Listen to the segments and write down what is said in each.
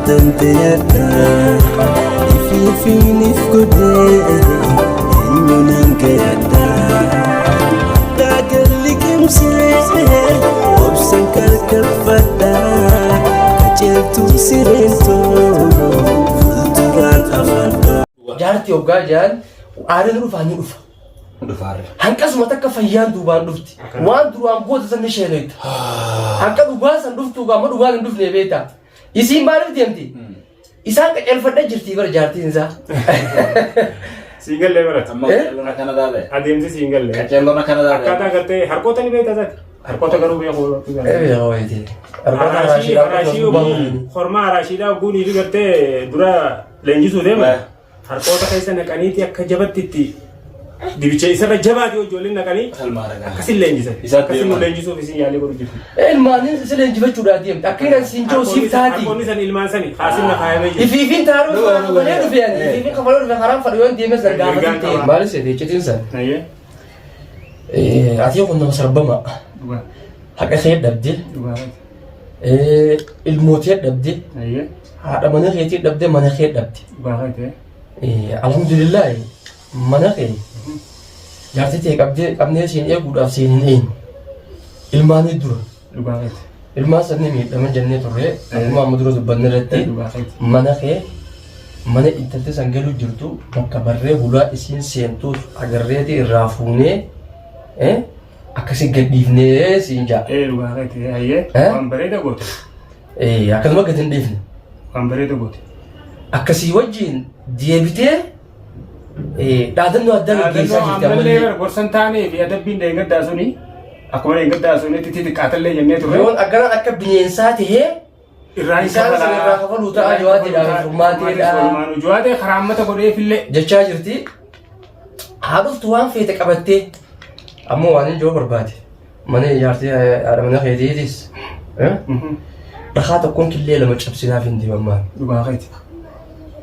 Dandayadha ifiifiinif godhee eenyuun hin gayadha daagal liqimsee obsan kalkalfadha qajeeltuu sireentoo fuulduraan afadha. Jaartii hoggaa jaan aadaan dhufaa ni dhufa. Dhufaarra. Hanqasuma takka fayyaan duubaan dhufti. Waan duraan goota san ni sheenoyta. Hanqa dhugaan san dhuftu amma dhugaan hin dhufne beektaa. Isiin maaliif deemti? Isaan qaceelfadha jirti bara jaartiin isaa. Siin gallee barata. Amma Eh? qaceelloon akkana taate. Adeemsi siin gallee. Qaceelloon akkana taate. Akkaataa gartee harkoota ni beektaa isaati. Harkoota garuu beeku. Eeyyee. Araashii araashii hormaa araashiidhaa guunii fi gartee dura leenjisuu deema. Harkoota keessa naqaniiti akka jabatti itti dibicha isarra jabaati ijoolleen naqanii akkasin leenjisan. Isaatti Akkasin nu deeman. leenjisuuf isin yaalii godhu jirti. Ilmaaniin si leenjifachuudhaa deemte. Akka inni siin jiru siif taati. Harkoonni san ilmaan sani haasin na kaayamee jiru. Ifiifin taaruu kafalee dhufe ani. Ifiifin kafalee dhufe karaan fadhu yoon deemes gargaafatin ta'e. Maal seete iccitiin san? Ayyee. Ati kun nama sarbama. Dhugaa. Haqa kee dhabde. Dhugaa. Ilmootee dhabde. Ayyee. Haadha mana keetii dhabde mana kee dhabde. Dhugaa keetee. Alhamdulillah mana kee jaartii ta'e qabdee qabnee siin eeguudhaaf siin hin eenyu. Ilmaanii dura. Dhugaa keeti. Ilmaan sanni miidhaman jennee turre akkuma amma dura dubbanne irratti Dhugaa keeti. mana kee mana intalti san galuu jirtu bakka barree hulaa isiin seentuus agarreeti irraa fuunee akkasi gadhiifnee siin jaa. Ee dhugaa keeti. Ayyee. Eh? Waan bareeda goote. Akkasuma gadi hin dhiifne. Waan bareeda goote. Akkasii wajjin deebitee dhaadannoo addaa gaggeessaa jirti Ammallee ammallee. gorsan taanee fi adabbiin dheengaddaa suni akkuma dheengaddaa sunitti xixiqqaatallee jennee turre. Yoon akkanaan akka bineensaa tahee Irraa hin isaan kafalaa. sun irraa kafaluu ta'a jawaatiidhaan furmaateedha. Jawaatee karaa ammata godheefillee. Jechaa jirti. Haa dhuftu waan feete qabattee ammoo waan hin jiru barbaade. Mana ijaartee haadha mana keetiitis. Dhakaa tokkoon killee lama cabsinaaf hin dibamaan. Dhugaa keeti.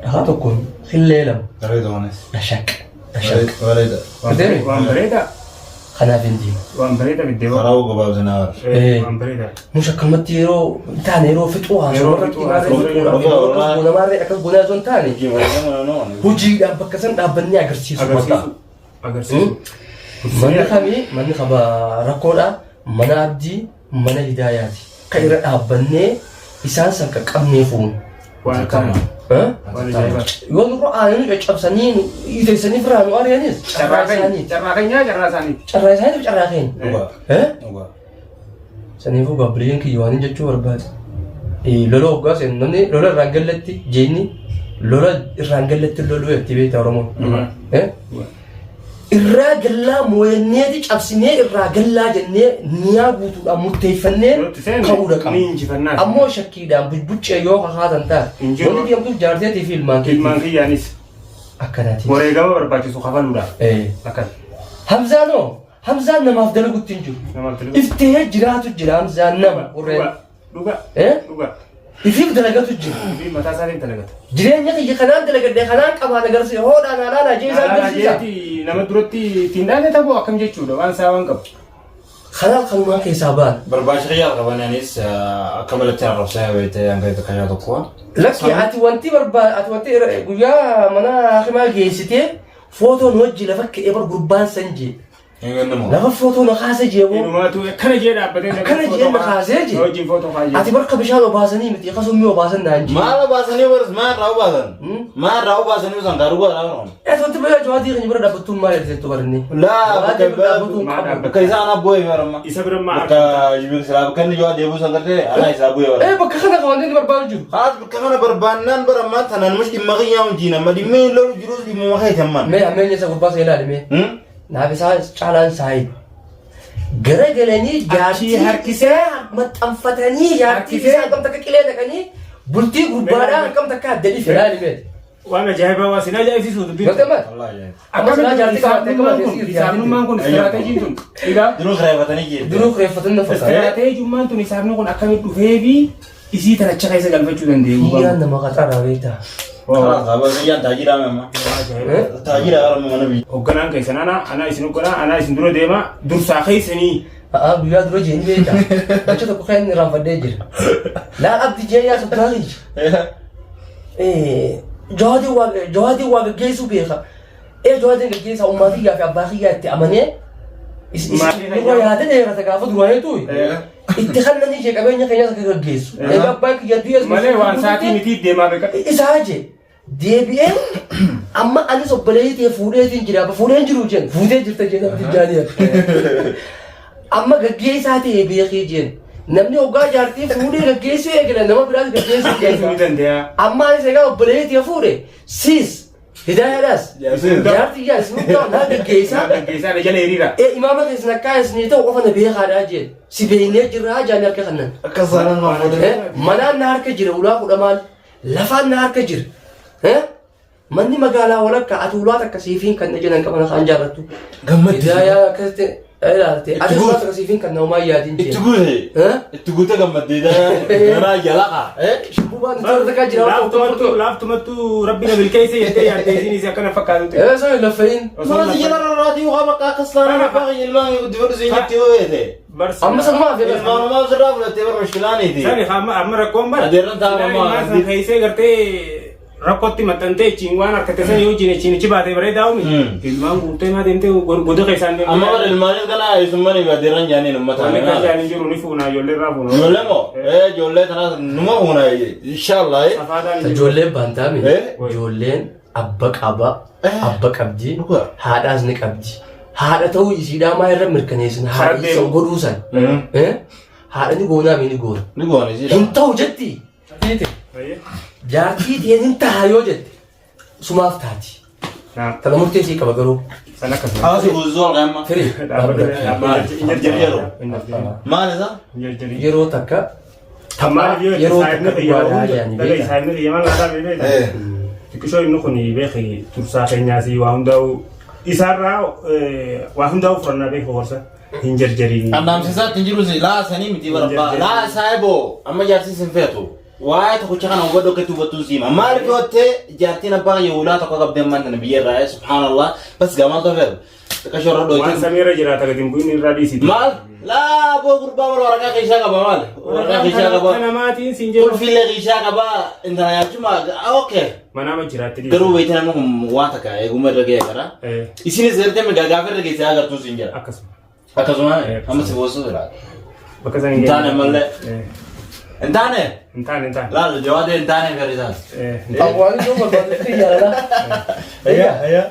Dhakaa tokkoon killee lama. Bareeda waanis. Dhashaq. Dhashaq. Bareeda. Argitee? Waan bareeda. Kanaaf hin diimu. Waan bareeda biddee. Karaa gabaabsinaa bara. Waan bareeda. Nus akkanumatti yeroo hin taane yeroo fixuu haasoo Yeroo irratti fixuu maarree haasoo fixuudhaaf yeroo akkas goona maarree akkas goonaa osoo hin taane hojiidhaan bakka san dhaabbannee agarsiisuu bakka. Agarsiisu. Agarsiisu. Manni kamii manni kaba rakkoodha mana abdii mana hidaayaati kan irra dhaabbannee isaan san qaqqabnee fuunu. Waan akkana. Eh? Waan ajaa'ibaa. Yoo nurra aananii caccabsanii iteessanii firraa nu ari'anis carraa Carraa keenya. isaaniiti. Carraa keenyaa carraa isaaniiti. Carraa isaaniitiif carraa keenya. Dhugaa. Eh? Dhugaa. Saniifuu gaabbileen kiyya waan jechuu barbaade. Lola hoggaa seenu namni lola irraan galletti jeenyi lola irraan galletti loluu jetti beekta Oromoon. Eh? Irraa gallaa mooyanneeti cabsinee irraa gallaa jennee niyaa guutuudhaan murteeffannee Yoo itti seenne ka'uudha qabna. ni injifannaa. Ammoo shakkiidhaan bujbuccee yoo kakaatan taate Hin jiru. wanti deemtuuf jaarteetii fi ilmaan Ilmaan keetii kiyyaanis akkanaati. wareegama barbaachisu kafaluudhaaf. Akkas. Hamzaanoo Hamzaan namaaf dalagutti hin jiru. Namaaf dalagutti. Iftee jiraatu jira Hamzaan nama warreen. Dhuga. Dhuga. Eh? Dhuga. Ifiif dalagatu jira. Fi mataa isaatiin dalagata. Jireenya kiyya kanaan dalagadhe kanaan qabaan agarsiisa. Hoodhaan haadhaan ajee isaan Alaa agarsiisa. jeeti nama duratti ittiin dhaate ta'uu akkam jechuudha waan isaa waan qabu. Kanaan kanumaan keessaa ba'an. Barbaacha kiyyaa qaban anis akka malatti arrabsaa beektee hanga takka yaa tokko. Lakki ati wanti barbaad ati wanti guyyaa mana hakimaa geessitee Footoon wajji lafa ka'ee bar gurbaan san jee. Lafa footoo na kaase jee boo. Inumaatu akkana jee dhaabbatee Akkana jee na kaasee jee. Wajjin footoo kaayee. Ati barka bishaan obaasanii miti akka summii obaasan naan jee. Maal obaasanii baris maal irraa obaasan? Maal irraa obaasanii osoo hin dhugaa irraa obasan? Ati wanti bira jawaadii keenya bira dhaabbattuun maal jedhu barinni. Laa Jawaadii bira dhaabbattuun Maal qabu. bakka isaa anaa bu'ee baramma. Isa bira maa Bakka silaa bakka inni jawaad deebuu san gartee anaa isaa bu'ee Eh baramma. bakka kana kan wanti inni barbaadu jiru. Haas bakka kana barbaannaan barammaan tanaan mush dhimma kiyyaa wajjin amma dhimma hin lolu jirus dhimma keeti ammaan. Mee ammeenya isa gurbaa isa ilaali mee. Naaf isaa caalaan saayiba. Gara galanii jaartii harkisee maxxanfatanii jaartii Harkisee. isaa akkam takka qilee naqanii bultii gurbaadhaa akkam takka adda dhife ilaali mee. Waan ajaa'ibaa waan sin ajaa'ibsiisu dubbiin. Gartee maal? Amma silaa jaartii qabattee Hisaabnummaan qabattee kun siif hisaabnummaan kun istiraateejiin tun egaa Duruu kireeffatanii jiru. Duruu kireeffatanii na fakkaata. istiraateejummaan tun hisaabni kun akkamitti dhufee fi isii tanacha keessa galfachuu danda'e. Kiyyaan nama qaxaraa beektaa. Kalaas abaa kiyyaan taajiraa amma. Taajiraa amma mana biyya. Hoogganaan keessan ana ana isin hoogganaa ana isin dura deema dursaa keessanii. A'aa guyyaa dura jeen beektaa. Jecha tokko kan inni irraanfadhee jira. Laa abdi jee yaa soddaa kiyya. Jawaadiin waa Jawaadiin waa gaggeessuu beeka. Ee Jawaadiin gaggeessaa ummaa kiyyaa fi abbaa kiyyaa itti amanee Maatii nurra yaada dheerata gaafa duraanitu itti kannanii ishee qabeenya keenyas akka gaggeessu. Egaa abbaan kiyya du'ees Malee waan sa'aatii miti deemaa beeka. Isaa jee deebi'ee amma anis obboleettii tee fuudheetiin jira abba fuudheen jiru jeen fuutee jirta jeen namni jaanii amma gaggeessaa ta'e beekee jeen namni hoggaa jaartii fuudhee gaggeessuu eegale nama biraas gaggeessuu Geessuu ni danda'a. danda'a. Amma anis egaa obboleettii tee fuudhe siis hidaayaadhaas jaartii yaa isin hundaa naa gaggeessaa Gaggeessaa na jala hiriira. ee imaama keessan akkaa isinii ta'u qofa na beekaadhaa jeen si beeknee jirraa jaanii harka kannan. Akka saanaan maal fuudhee? Manaan na harka jira ulaa kudha maal lafaan na harka jira. Manni magaalaa walakkaa ati ulaa takka siifiin kan na jedhan qaban kan jaallattu. Gammaddi. Hidaayaa akkasitti ilaalte ati Itti ulaa guute. takka siifiin kan na homaa yaadin Itti jeen. guute. Itti guute gammaddee ganaa jalaqa. Shibbubaan itti takkaa jira. Laaftumattuu laaftumattuu rabbi na milkeesse jettee yaaddee isinis akkana fakkaatu ta'e. Ee soo laffayin. Mana si jala rarraatii waa bakka akkas taanaan abbaa keenya ilmaan guddifadhu siin jetti yoo beete. Amma sanumaa fi Ilmaanumaa sirraa fudhattee bara mushkilaaniiti. Sani amma amma rakkoon bara. Adeerran ta'a Silaa amma ilmaan san keessee gartee rakkootti maxxantee ichiin waan harkate san yoo jiin ichiin ichi baatee bareedaa umi. Ilmaan guurtee maa deemtee goda keessaan deemtee. Amma bara ilmaanis kana eessummaan fi adeerran jaaniin uummata. Wanni kan jaaniin jiru ni fuuna ijoollee irraa fuuna. Ijoollee moo? Ee ijoollee tanaas numa fuuna inshallah. Safaadhaan hin jiru. Ijoolleen baantaami. Eh? Ijoolleen abba qaba. Abba qabdi. Dhugaa. Haadhaas ni qabdi. Haadha ta'uu isiidhaa maa irra mirkaneessina haadha Haadha isa godhuu san. Eh? Haadha ni goonaa mi ni goona. Ni goona isiidha. Hin ta'u jetti. Jaartii ta'een hin taha yoo jette sumaaf taati. Tana murtee sii qaba garuu. San akkasuma. Hawaasi guutuu alqaama. Firii. Yeroo. Maal isaa? Yeroo takka Yeroo takka dhugaadhaa jedhanii beekaa. Saayibni kiyya maal laataa beekaa? Xiqqishoo inni kun beeki tursaa keenyaas waa hundaa'u isaarraa waa hundaa'u furannaa beeku horsa hin jarjariin. Annaamsisaatti hin jiru laa sanii miti barbaa laa saayiboo amma jaartiin sin feetu waa'ee tokkicha kana hubadhu akka itti hubattuun siima maaliif yoo ta'e jaartiin abbaa kiyya ulaa tokko qabdee ammaan tana biyya irraa subhaanallah bas gamaa ta'u feetu xiqqashoo irra Waan dhooyte samiirra jiraata gadi hin bu'in irraa dhiisiti. maal laa boo gurbaa bara waraqaa keessaa qaba maal waraqaa keessaa qaba Kana maatiin siin jedhu. qulfiilee keessaa qaba intala nyaachuma okay Manaama jiraatti dhiisi. garuu beektan namni kun waan takka eegummaa irra ga'e gara isinis gartee gaafa irra geessee agartuun siin jira Akkasuma. akkasuma amma si boosuu jira. Bakka sana Hin taane ammallee. Hin taane. Hin taane hin taane. Laal jawaadee hin taane ferisaas. Awwaan iddoo barbaadutti jaalala. Ayyaa.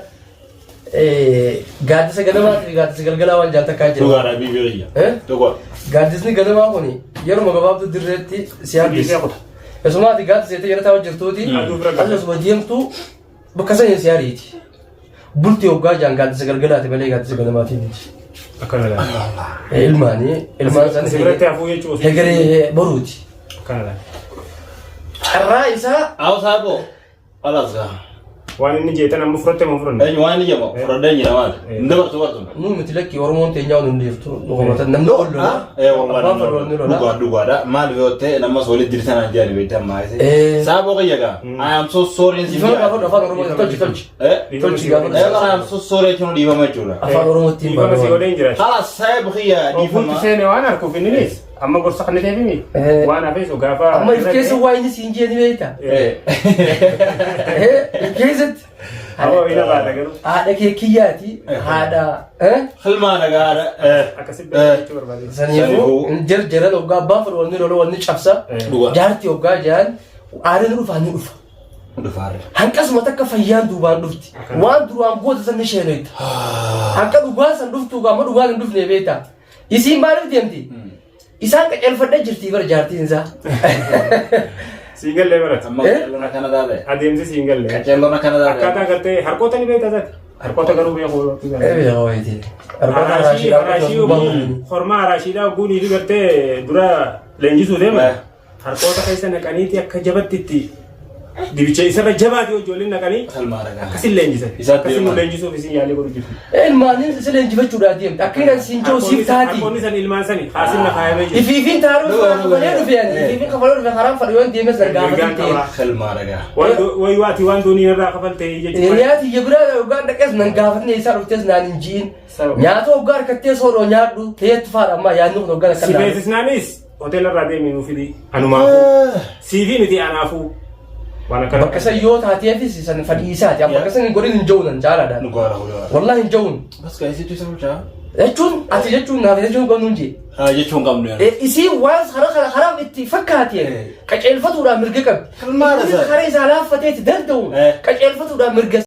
Gaaddisa ganamaa fi gaaddisa galgalaa waan jaaltakkaa jira. Dhugaadha biyya biyya. Eh? Dhugaa. Gaaddisni ganamaa kun yeruma gabaabduu dirreetti si hambisa. Esumaa ati gaaddisa jettee jala taa'u jirtuuti. Aduu bira gala. Asuma deemtu bakka saniin si ariiti. Bultii hoggaa jaan gaaddisa galgalaati malee gaaddisa ganamaatiin miti. Akkana laala. Ilmaanii ilmaan Si biratti sana hafuu jechuun. hegeree boruuti. Akkana laala. Carraa isaa Awo saaboo. Alas gaa. Waan inni jeetan amma fudhatte moo fudhanne? Eenyu waan inni jedhamu fudhadhee jira maal? Hin dabarsu barsu. Nu miti lakki Oromoon teenyaa nu hundeeftu nu qabatan namni ol lola. Ee wallahi Abbaan fadhu ni lola. dhugaa dhugaadha. Maal yoo ta'e nama walitti dirsan aan jedhani beektan maayise. Eh. Saaboo kiyya gaa. I am so sorry sin Dhiifama gaafadhu afaan Oromoo tolchi tolchi. Eh. Tolchi gaafadhu. Eh I am so sorry jechuun dhiifama jechuudha. Afaan Oromootiin Dhiifama si baafama. godhee hin jiraatu. Halas saayib kiyya Ofuutti dhiifama. seene waan harkuuf inninis amma gorsa kan ta'eef himi. Eh. Waan hafees gaafa. Amma if keessa waa inni siin jee ni beekta. Eh. Eh, If keessatti. Awwa ina baata garuu. Haadha kee kiyyaati haadha. Eh? Hilmaa dhagaadha. Eh. Akkasitti beekuu jechuu barbaade. Saniifuu jarjaran hoggaa abbaan fedhu wanni lola wanni cabsa. Dhugaa. Jaarti hoggaa jaan aariin dhufa ni dhufa. Dhufaarra. Hanqasuma takka fayyaan duubaan dhufti. Waan duraan goota san ni sheenoyta. Hanqa dhugaan san dhuftu amma dhugaan hin dhufne beekta. Isiin maaliif deemti? Isaan qaceelfadhee jirti bara jaartiin isaa. Siin gallee barata. Amma Eh? qaceelloon akkana taate. Adeemsi siin gallee. Qaceelloon akkana taate. Akkaataa gartee harkoota ni beektaa isaati. Harkoota garuu beeku. Argoota Araashii hormaa araashiidhaa ogguunii fi gartee dura leenjisuu deeman. Harkoota keessa naqaniiti akka jabatti itti dibicha isarra jabaati ijoolleen naqanii Hilmaa dhagaa. akkasin leenjisan. Isaatti Akkasin nu deeman. leenjisuuf isin yaalii godhu jirti. Ilmaaniin si leenjifachuudhaa deemte. Akka inni siin jiru siif taati. Harkoonni san ilmaan sani haasin na kaayamee jiru. Ifiifiin taaruu kafalee dhufe ani. Ifiifiin kafalee dhufe karaan fadhu yoon deemes na Mirgaan gaafatin ta'e. qaba. Hilmaa dhagaa. Wayi waati waan doonii irraa kafaltee jechuudha. Hiriyaa tiyya biraa hoggaa dhaqees nan gaafatne isaa dhuftees naan hin ji'in. Sababa. Nyaata hoggaa harkattee soodhoo nyaadhu ta'eetu faadha ammaa yaadni kun hoggaan akka Si laalu. beeksisnaanis hoteela irraa deemi nuu fidi. Anumaafuu. Siifii miti anaafuu. Waan akkana. Bakka san yoo taateefis san fadhii isaati. Amma bakka san hin godhin hin ja'uun caalaadhaan. Dhugaadha dhugaadha. Wallahi hin ja'uun. Bas gaa isiitu isa bulchaa. Jechuun ati jechuun naaf jechuun qabnu hin jee. Haa jechuun qabnu yaa. Isii waan hara hara itti fakkaateen qaceelfatuudhaan mirga qabdi. Kalmaadha Inni isaa. karaa isaa laaffatee itti danda'u Eh. qaceelfatuudhaan mirga.